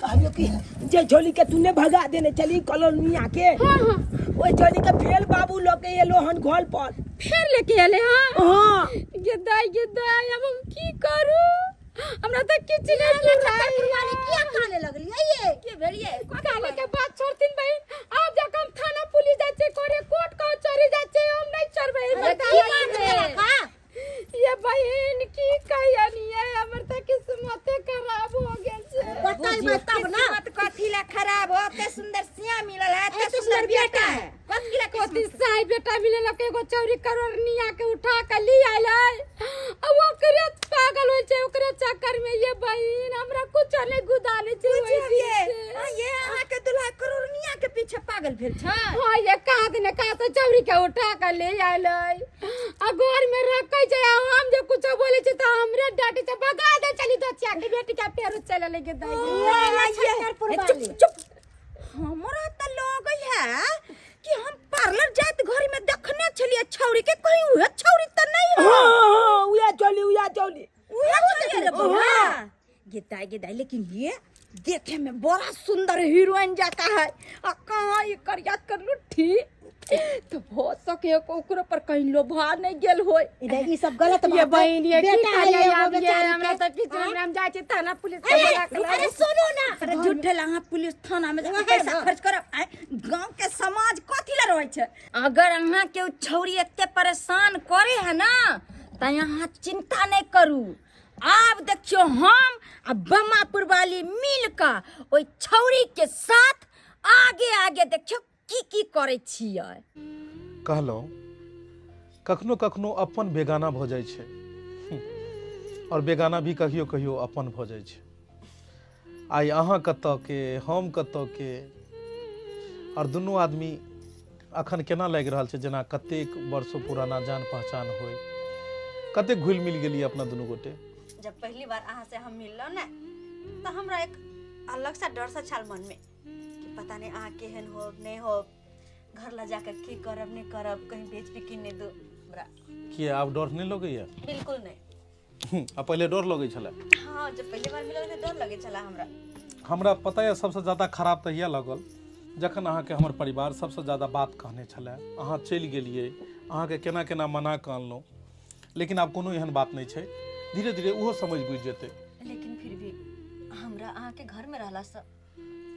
कहलियो कि जे झोली के तूने भगा देने चली कॉलोनिया के, हाँ हाँ, ओइ झोली के फेल बाबू लऽ के एलो हन घर पर। फेर लेके एले? हाँ हाँ। गेदाइ गेदाइ, अब हम की करू? हमरा तऽ किछु नहि बुझाइ। वाली किया काने लगलियै ये? के भेलियै? काले के बात छोड़थिन बहिन, आब जाके हम थाना पुलिस जाइ छियै करे, कोर्ट कचहरी जाइ छियै, हम नहि छोड़बै। अरे की बात भेला का? ये बहिन की कहियन, ये हमर तऽ किस्मते खराब हो गेल छै। बतैबै तब ना। किस्मत कथी ला खराब हो? एते सुंदर सिया मिलल है, एते एते सुंदर सुंदर बेटा बेटा है, बात की कथी साई बेटा मिले लक एगो चौरी करोड़निया के उठा के ली आयल है आ ओकरे पागल होय छै ओकरे चक्कर में ये बहिन हमरा कुछ नहीं गुदाने छै ओहि दिन ये से। हाँ, ये अहाँ के दुल्हा करोड़निया के पीछे पागल भेल छै हाँ ये कहाँ से ने कहाँ से चौरी के उठा के ले आयल है आ घर में रखे छै आ हम जे कुछो बोले छै तऽ हमरे डांटे छै भगा दे चली दोचिया के बेटी के पेरू चले लेके दे चुप चुप हमरा त लगै है कि हम पार्लर जात घड़ी में देखने छलिए छौरी के कहीं उहे छौरी त नहीं है हाँ उया चली उया चली उहे छौरी रे बौआ गेदाई गेदाई लेकिन ये देखे में बड़ा सुंदर हीरोइन जाता है आ कहाँ ये करिया कर लुट्ठी तो हो सके ओकरो पर कहीं लोभा नहीं गेल होय इधर ई सब गलत ये बात है। बहिन ये की बेटा है करिया एगो आब ये बेचारी हमरा के। तऽ किछु हमरा हम जाइ छी थाना पुलिस के बोला के लाबै। अरे सुनो ना अरे झूठे ला अहाँ पुलिस थाना में जाके पैसा खर्च करब आँय, गांव के समाज कथी ला रहै छै अगर अहाँ के उ छौरी एते परेशान करे है ना त अहाँ चिंता नहीं करू आब देखियो हम आ बमापुर वाली मिल के ओहि छौरी के साथ आगे आगे देखियो की की करै छियै। कहलहुँ कखनो कखनो अपन बेगाना भऽ जाइ छै आओर बेगाना भी कहियो कहियो अपन भऽ जाइ छै। आइ अहाँ कतऽके हम कतऽके आओर दुनू आदमी अखन केना लागि रहल छै जेना कतेक वर्षो पुराना जान पहचान होय, कतेक घुलि मिल गेलियै अपना दुनू गोटे। जब पहली बार अहाँ से हम मिललहुँ ने तऽ हमरा एक अलग सा डर सा छल मन में कि पता नहीं अहाँ केहन होब नहीं होब, घर ला जाकर की करब नहीं करब, कहीं बेच भी कि नहीं दो हमरा। किया आब डर नहीं लगैया? बिल्कुल नहीं। आ पहले डर लगै छलै? हाँ, जब पहली बार मिलल तऽ डर लगै छलै हमरा। हमरा पता यऽ सबसँ ज्यादा खराब तहिया लगल जखन अहाँके हमर परिवार सबसँ ज्यादा बात कहने छलै, अहाँ चलि गेलियै, अहाँके केना केना मना कऽ अनलहुँ, लेकिन आब कोनो एहन बात नहि छै, धीरे धीरे ओहो समझ बुझि जेतै। लेकिन फिर भी हमरा अहाँके घर में रहलासँ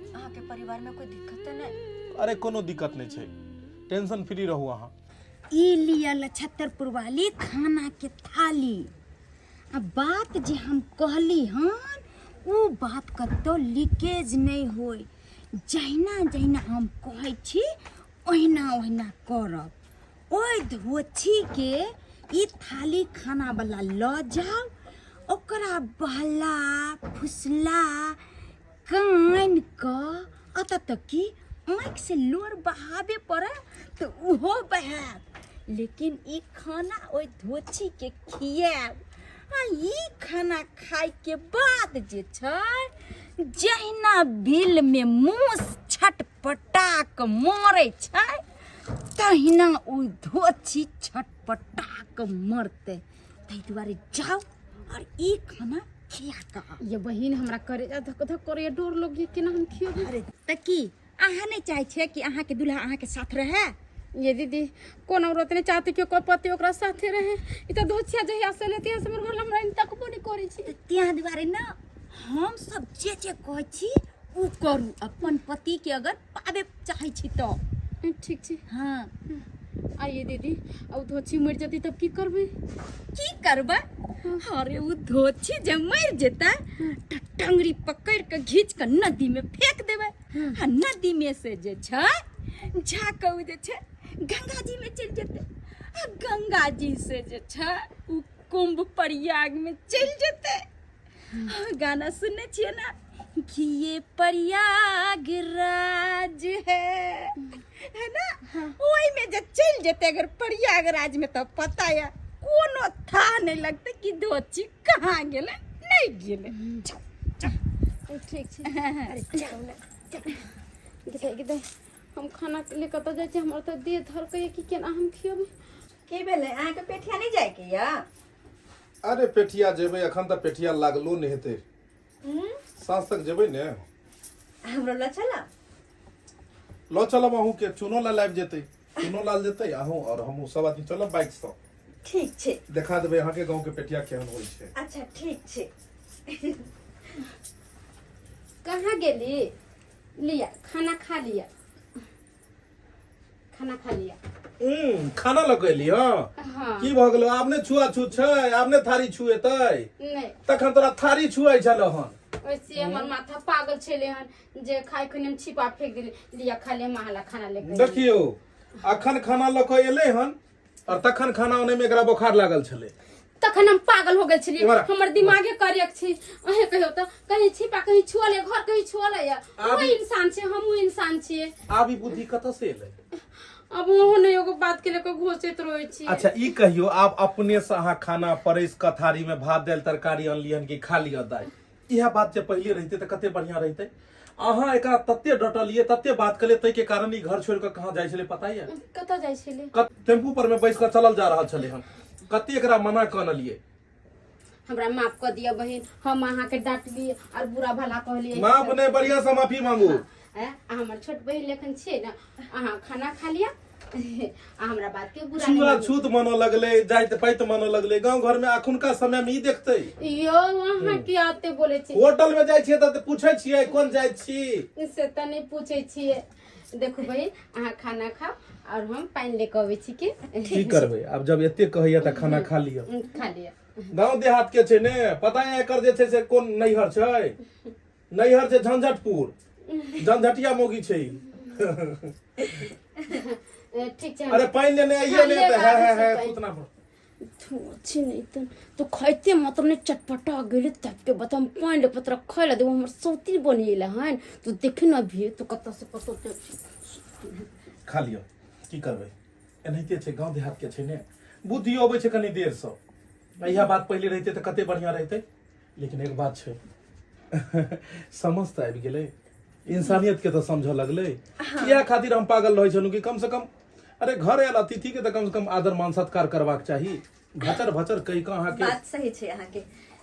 अहाँके परिवार में कोई दिक्कत तऽ नहि? अरे कोनो दिक्कत नहि छै, टेंशन फ्री रहू अहाँ। ई लिअ लछत्तरपुर वाली खाना के थाली, आ बात जे हम कहली हन उ बात कतौ लीकेज नहीं होय, जहिना जहिना हम कहै छी ओहिना ओहिना करब। ओहि धोछी के ई थाली खाना वाला लऽ जाउ, ओकरा बहला फुसला कानि कऽ अतऽ तक कि आँखि से लोर बहाबे पड़े तऽ ओहो बहायब, लेकिन ई खाना ओहि धोछी के खियायब। आ ई खाना खाइके बाद जे छै जहिना बिल में मूस छटपटा कऽ मरै छै तहिना ओ धोछी छटपटा कऽ मरतै। ताहि दुआरे जाउ और ई खाना खिया कऽ आउ। ये बहिन हमरा करेजा धक धक करैया, डर लग केना हम खियेबै। अरे तऽ की अहाँ नहीं चाहै छियै कि अहाँके दूल्हा अहाँके साथ रहै? ये दीदी कोन औरत नहीं चाहती कि ओकर पति ओकरा साथे रहे, ई तऽ धोछिया जहिया से लेती से हमर घर हमरा तकबो नहीं करै छी। तऽ त्याँ दुआरे ने हम सब जे जे कहै छी उ करू, अपन पति के अगर पाबे चाहै छी तऽ। ठीक छै। हाँ। आइए दीदी, अब धोछी मर जती तब की करबै? की करबै? अरे उ धोछी जे मर जेतै तऽ टंगरी पकड़ के घींच के नदी में फेंक देबै, आ नदी में से जे छै झा के उ जे छै गंगा जी में चलि जेतै, आ गंगा जी से जे छै उ कुंभ प्रयाग में चलि जेतै। हाँ, गाना सुनने छियै ना कि ये प्रयाग राज है, है ना? ओहि में जे चलि जेतै अगर प्रयागराज में तऽ पता है कोनो था नहीं लगतै कि धोची कहाँ गेलै नहीं गेलै। ठीक छै। अरे जाउ ने, गिदै गिदै हम खाना ले कतऽ जाइ छी, हमर तऽ देह धरकैया कि केना हम खियेबै। की भेलै अहाँके पेठिया नहीं जाइके यऽ? अरे पेठिया जेबै, अखन तऽ पेठिया लागलो नहि हेतै, साँझ तक जेबै ने। हमरो लऽ चलब? लऽ चलब अहूँके, चुनो लाल आबि जेतै, चुनो लाल जेतै अहूँ आओर हमहूँ सब आदमी चलब बाइक सँ। ठीक छै। देखा देबै अहाँके गाँव के पेठिया केहन होइ छै। अच्छा ठीक छै। कहाँ गेली? लिया खाना खा लिया, खाना खा लिया। खाना लऽ कऽ एली? हँ। हाँ। की भऽ गेलो, आब ने छुआ छूत छै, आब ने थारी छुएतै? नहीं। तखन तोरा थारी छुआइ छल हन। वैसे हमर माथा पागल छेले हन जे खाय खने हम छिपा फेंक देली। लिया खा ले, माला खाना ले। देखियो अखन खाना लऽ कऽ एलै हन और तखन खाना अनै में एकरा बोखार लागल छलै। तखन हम पागल हो गेल छलियै। इम्हर आ। हमर दिमागे करेक छै। अहें कहियो तऽ कहीं छिपा कहीं छुअल है, घर कहीं छुअल है। आब ओ ई- इंसान छै, हमहूँ इंसान छियै। आब ई बुद्धि कतऽ से एलै? अब ओहो नहि एगो बात के लेके घोषित रहै छी। अच्छा ई कहियो, आब अपने से अहाँ खाना परसि कऽ थारी में भात दालि तरकारी अनलियन कि खा लिअ दाइ? इएह बात जे पहिले रहितै तऽ कते बढ़िया रहितै। अहाँ एकरा तते डटलियै, तते बात केलियै, ताहिके कारण ई घर छोड़ि कऽ कहाँ जाइ छलै पता यऽ? कतऽ जाइ छलै? टेम्पू पर में बैस कऽ चलल जा रहल छलै हन। कते एकरा मना कऽ अनलियै। हमरा माफ कऽ दिअ बहिन, हम अहाँके डाँटलियै और बुरा भला कहलियै। माफ नहि, बढ़िया से माफी मांगू। आँय, अहाँ हमर छोट बहिन लेखन छियै ने। अहाँ खाना खा लिअ आ हमरा बात के बुरा नहीं छुआ मानू। छूत मनऽ लगलै, जाइत पाइत मनऽ लगलै। गाँव घर में अखुनका समय में ई देखतै? यो अहाँ की आते बोले छी? होटल में जाइ छियै तऽ पूछै छियै कोन जाइत छी? से तऽ नहीं पूछे छियै। देखू बहिन, अहाँ खाना खाओ और हम पानि ले के अबै छी। की की करबै आब, जब एते कहैया तऽ खाना खा लिअ। खा लिअ। गाँव देहात के छै ने, पता है एकर जे छै से कोन नैहर छै? नैहर छै झंझटपुर, झंझटिया मोगी छै ई। ठीक छै। अरे पानि लेने आइए ने तऽ है है है उतना पर छी नहीं तो तो खाइते मतलब नहीं चटपटा गेलै तब के बताम। पानि ले पत्र खाइ ला देबो, हमर सौती बनिएले हन। तू देखे न अभी तो कतऽ से कतऽ तक। खा लिअ, की करबै, एनाहिते छै। गाँव देहात के छै ने, बुद्धि अबै छै कनि देरसँ। इएह बात पहिले रहितै तऽ कते बढ़िआँ रहितै। लेकिन एक बात छै, समझ तऽ आबि गेलै, इंसानियत के तऽ समझऽ लगलै। इएह खातिर हम पागल रहै छलहुँ कि कम से कम अरे घर आयल अतिथि के तऽ कम से कम आदर मान सत्कार करबाक चाही। भचर भचर कहि कऽ अहाँके बात सही छै अहाँके,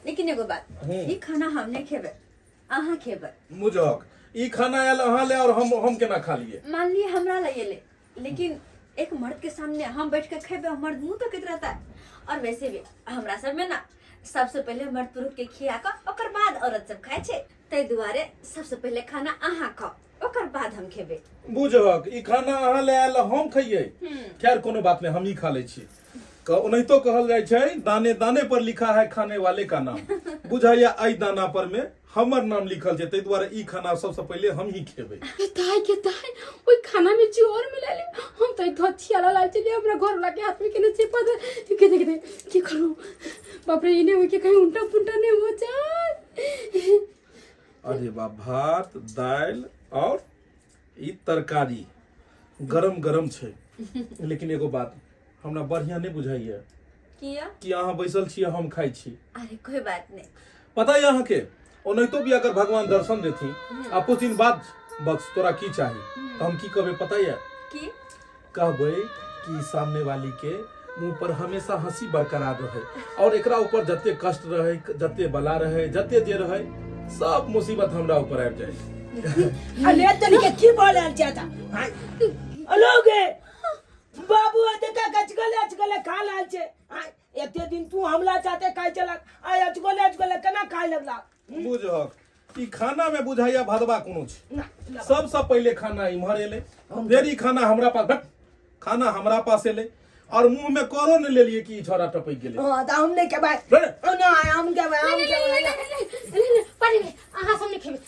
लेकिन एगो बात, ई खाना हम नहि खेबै, अहाँ खेबै। मुजक ई खाना आयल अहाँ ले और हम केना खा लिए? मान लिए हमरा लए एलै, लेकिन एक मर्द के सामने हम बैठ के खेबै, मर्द मुंह तकैत रहता है। और वैसे भी हमरा सब में ना सबसे पहले मर्द पुरुष के खिया कऽ ओकर बाद औरत सब खाइ छै। ताहि दुआरे सबसे पहले खाना अहाँ खाओ, ओकर बाद हम खेबै। बुझक ई खाना अहाँ ले आयल, हम खइयै? खैर कोनो बात नहीं, हम ही खा लै छी। ओनाहितो कहल जाइ छै, दाने दाने पर लिखा है खाने वाले का नाम। बुझाइया एहि दाना पर में हमर नाम लिखल छै, ताहि दुआरे ई खाना सबसे पहिले हम ही खेबै। ताई के ताई, ओई खाना में जोर मिला ले। हम तो धोछिया ला लाल चलिए, हमरा घर वाला के हाथ में केने छै पद के देख दे। की करू बाप रे, इने होई के कहीं उल्टा पुल्टा नहीं हो जाए। अरे बा, भात दालि और ई तरकारी गरम गरम छै। लेकिन एगो बात हमरा बढ़िया नहीं बुझाइया। किया? कि अहाँ बैसल छी, हम खाइ छी। अरे कोई बात नहीं। पता है अहाँके, ओनाहितो भी अगर भगवान दर्शन देथिन आ पूछथिन बात बस तोरा की चाही, तऽ हम की कहबै पता है? की? कहबै कि सामने वाली के मुंह पर हमेशा हंसी बरकरार रहे और एकरा ऊपर जते कष्ट रहे, जते बला रहे, जते जे रहे, सब मुसीबत हमरा ऊपर आबि जाए। अरे तनी के की बोलल जाता अलोगे बाबू, देखा गचगले अचगले खा लाल छे। आय, एते दिन तू हमला चाहते खाइ चलक, आय अचगले अचगले केना खाय लगला? बुझहक ई खाना में बुझाइया भदवा कोनो छै। ना, ना। सबसे पहिले खाना इम्हर एलै, फेर ई खाना हमरा पास, भट, खाना हमरा पास एलै और मुंह में करो ने लेलिए कि ई छौड़ा टपकि गेलै। हाँ तऽ हम नहि खेबै। रे। ओ नहि, हम खेबै, हम खेबै। पढ़े अहाँ सब नहीं खेबै।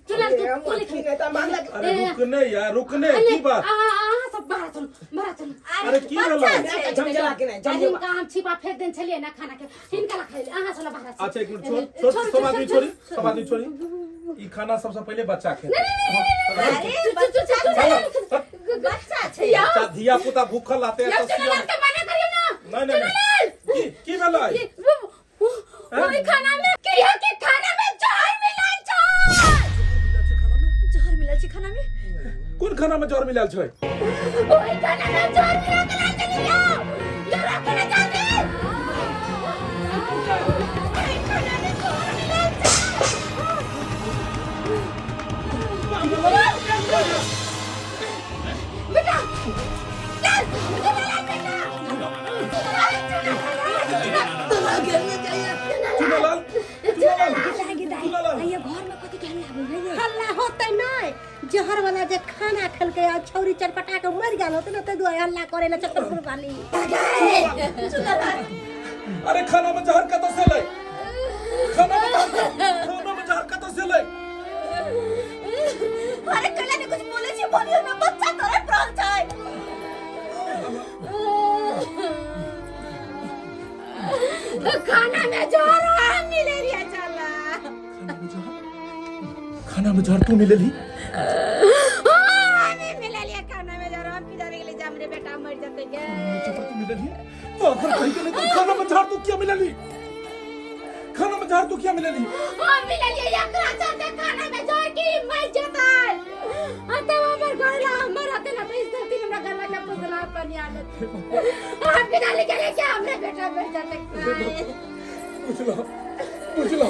चुना अरे, हम तू नहीं अथी खेबै। नहि तऽ मांगलक। अरे रुकने यार, रुकने, की बात? अहाँ सब बाहर चलू, बाहर चलू। अरे की भेलै? झमझला के नहि, झमझला। हिनका हम छिपा फेंक देने छलियै ना खाना के, हिनका ला खाइले। अहाँ सब बाहर चलू। अच्छा एक मिनट, छोड़ छोड़, सब आदमी छोड़ी, सब आदमी छोड़ी। ई खाना सबसे पहिले बच्चा खेतै। अरे बच्चा छै, बच्चा छै। बच्चा धिया पुता भूखल आते हैं यौ, तो चुना सियान- लाल के मना करियौ ना। नहीं नहीं नहीं, की की भेलै? ओहि खाना में की है कि खाना में जहर मिलल छै। जहर मिलल छै खाना में? कोन खाना में जहर मिलायल छै? ओहि खाना में जहर मिला के लाल चली जाओ। यो रोकू ना जल्दी। ओहि खाना में जहर मिलल छै। बेटा चल, चुना लाल बेटा। चुनालाल, चुनालाल, चुनालाल। ये घर में कथी के हल्ला होय है? हल्ला होतै नहि, जहर वाला जे खाना खेलकै आ छौरी चटपटा के मरि गेल होतै ने, ताहि दुआरे हल्ला करे ला चटपट वाली। अरे खाना में जहर कतऽ से एलै? खाना में जहर, खाना में जहर कतऽ से एलै? अरे कला ने कुछ बोले छी, बोलियो ना, बच्चा तोरे प्राण छै। खाना में जहर हम मिलेलिए चला। खाना में जहर तू मिलेली? हाँ, हमें मिलेलिए खाना में जहर। हम की जाने गेलिए जे हमरे बेटा मर जते गे। जहर तू मिलेली तो आखिर कहीं के नहीं तो खाना में जहर तू क्या मिलेली? खाना में जहर तू क्या मिलेली? हम मिलेलिए एकरा चलते खाना में जहर की मर जतै। आ तब हमर घर ला हमर रहते ना तो इस धरती में हमरा गला के पुतला पानी आले। हम की जाने गेलिए कि हमरे बेटा मर जते। बुझलो बुझलो।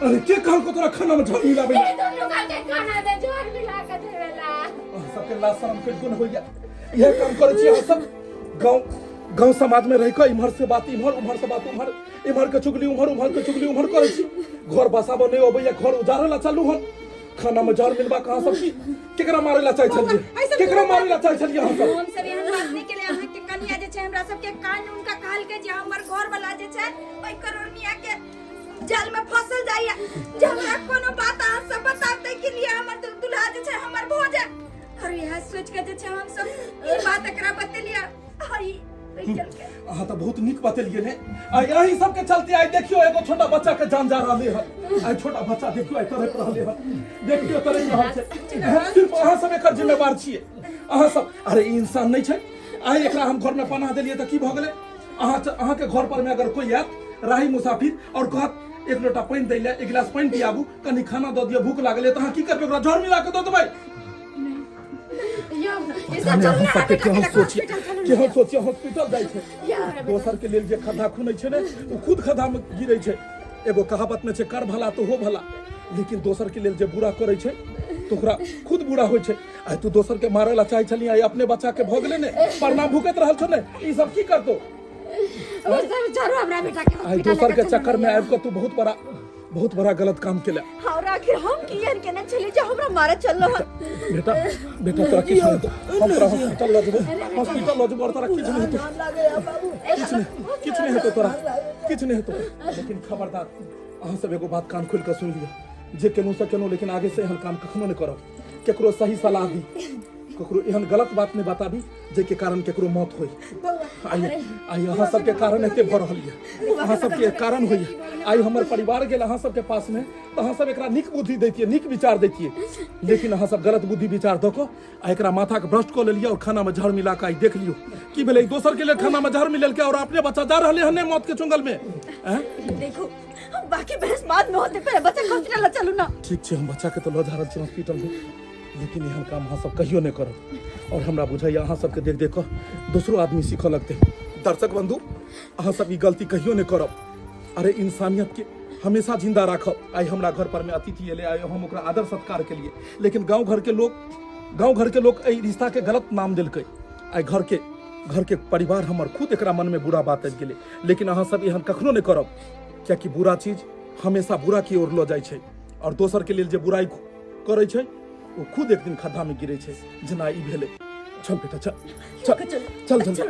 अरे के कहल को तोरा खाना में जहर मिलाबे? ई दुनू के खाना में जहर मिला के देवेला। अहाँ सबके लाज शरम के गुण होइया, इएह काम करै छी अहाँ सब। गाँव गाँव समाज में रहि कऽ इम्हर से बात इम्हर, उम्हर से बात उम्हर, इम्हर के चुगली उम्हर, उम्हर के चुगली उम्हर करै छी। घर बसाबऽ नहि अबैया, घर उजाड़ऽ ला चलू हन। खाना में जहर मिलबा कहाँ सब की केकरा मारे ला चाहै छलियै? केकरा मारे ला चाहै छलियै अहाँ सब? हम सब एहन बात नहि केलियै। अहाँके कनिया जे छै हमरा सबके कान हुनका कहलकै जे हमर घर वाला जे छै ओहि करोड़निया के जाल में फसल जाइया, जे हमरा कोनो बात अहाँ सब बताते के लिए हमर दुल्हा जे छै हमर भऽ जाए। और इएह सोच के जे छै हम सब ई बात एकरा बतेलियै। आ ई ओहि चलके अहाँ तऽ बहुत नीक बतेलियै ने। आइ एहि सबके चलते आइ देखियौ एगो छोटा बच्चा के जान जा रहले हन। आइ छोटा बच्चा देखियौ आइ तड़प रहले हन, देखियौ तड़प रहल छै। सिर्फ अहाँ सब एकर जिम्मेवार छियै, अहाँ सब। अरे ई इंसान नहि छै। आइ एकरा हम घर में पनाह देलियै तऽ की भऽ गेलै? अहाँके घर पर में अगर कोई आयत राही मुसाफिर और कहत एक लोटा पानि दै लए, एक गिलास पानि पियाबू, कनि खाना दऽ दिअ, भूख लागल तऽ अहाँ की करबै? ओकरा जहर मिला कऽ दऽ देबै? यौ ई पता सब नहि चलू अहाँ ना सबके बेटा केहन के सोचिए, हॉस्पिटल चलू। केहन सोचिए हॉस्पिटल जाइ छै। दोसर के लेल जे खद्धा खुनै छै ने ओ खुद खद्धा में गिरै छै। एगो कहावत में छै कर भला तो हो भला, लेकिन दोसर के लेल जे बुरा करै छै तऽ ओकरा खुद बुरा होइ छै। आइ तू दोसर के मारै ला चाहै छली, आइ अपने बच्चा के भऽ गेलै ने, प्रणाम भुकैत रहल छौ ने। ई सब की करतौ? ओ सब छोड़ू, हमरा बेटा के आइ हॉस्पिटल दोसर के लऽ कऽ चक्कर में आबि कऽ तू बहुत बड़ा गलत काम केला। और आखिर हम कियन केने छली जे हमरा मारे चललो हन? बेटा बेटा तोरा किछु नहि हेतौ, हम तोरा हॉस्पिटल लऽ जेबौ, हॉस्पिटल लऽ जेबौ और तोरा किछु नहि हेतौ, किछु नहि, किछु नहि हेतौ तोरा, किछु नहि हेतौ। लेकिन खबरदार, अहाँ सब एगो बात कान खोलि कऽ सुनि लिअ, जे केलहुँ से केलहुँ, लेकिन आगे से एहन काम कखनो नहि करब। केकरो सही सलाह दी, ककरो एहन गलत बात नहि बताबी जाहिके कारण केकरो मौत होय। आइ आइ अहाँ सबके कारण एते भऽ रहल यऽ, अहाँ सबके कारण होइए। आइ हमर परिवार गेल अहाँ सबके पासमे तऽ अहाँ सब एकरा नीक बुद्धि दैतियै, नीक विचार दैतियै, लेकिन अहाँ सब गलत बुद्धि विचार दऽ कऽ आ एकरा माथाके भ्रष्ट कऽ लेलियै और खानामे जहर मिला कऽ आइ देख लियौ की भेलै। दोसर के लेल खानामे जहर मिलेलकै और अपने बच्चा जा रहलै हन मौत के चुंगल में। आँय? देखू, बाकी बहस बाद में होते, पहले बच्चा के हॉस्पिटल लऽ चलू ना। ठीक छै, हम बच्चा के तऽ लऽ जा रहल छी हॉस्पिटल में, लेकिन एहन काम अहाँ सब कहियो नहि करब। और हमरा बुझाइए अहाँ सबके देख देख कऽ दोसरो आदमी सीखऽ लगतै। दर्शक बंधु, अहाँ सब ई गलती कहियो नहि करब। अरे इंसानियत के हमेशा जिंदा राखब। आइ हमरा घर पर में अतिथि एलै, आइ हम ओकरा आदर सत्कार केलिए, लेकिन गाँव घर के लोग, गाँव घर के लोग एहि रिश्ता के गलत नाम देलकै। आइ घर के परिवार हमर खुद एकरा मन में बुरा बात आबि गेलै। लेकिन अहाँ सब एहन कखनो नहि करब, कियाकि बुरा चीज हमेशा बुरा की ओर लऽ जाइ छै और दोसर के लेल जे बुराई करै छै ओ खुद एक दिन खद्धा में गिरै छै, जेना ई भेलै। चल बेटा, चल चल चल चल, चल।